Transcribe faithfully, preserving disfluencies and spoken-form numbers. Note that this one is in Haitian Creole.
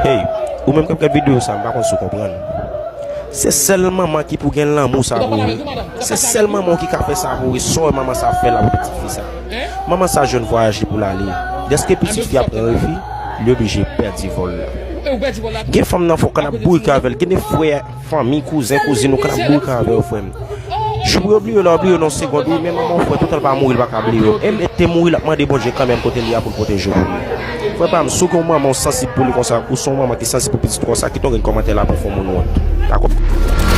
Hey, ou menm k ap gad videyo sa, m pa konn si w konprann. Se sèl manman ki pou gen lanmou sa pou ou. Se sèl manman w ki ka fè sa pou ou. E sa w wè manman sa fè la pou pitit fi sa. Manman sa jwenn vwayaj li pou l ale. Dèske pitit fi a pran refi, li oblije pèdi vòl la. Gen fanm nan fò w konn ap bourike avè l. Gen de frè, fanmi, kouzen, kouzin ou konn ap bourike avè yo, frè m. Jou pou yo bliye w la, yo bliye w nan yon segond, wi, men manman w, frè, toutan l pa mouri, l pa ka bliye w. E m te mouri, l ap mande Bondye kanmenm kote l ye a pou l pwoteje w pou li. Frè pa m, si w gen yon manman w sansib pou li konsa, ou se yon manman ki sansib pou pitit ou konsa, kite yon grenn kòmantè la pou fè yon moun wont. Dakò?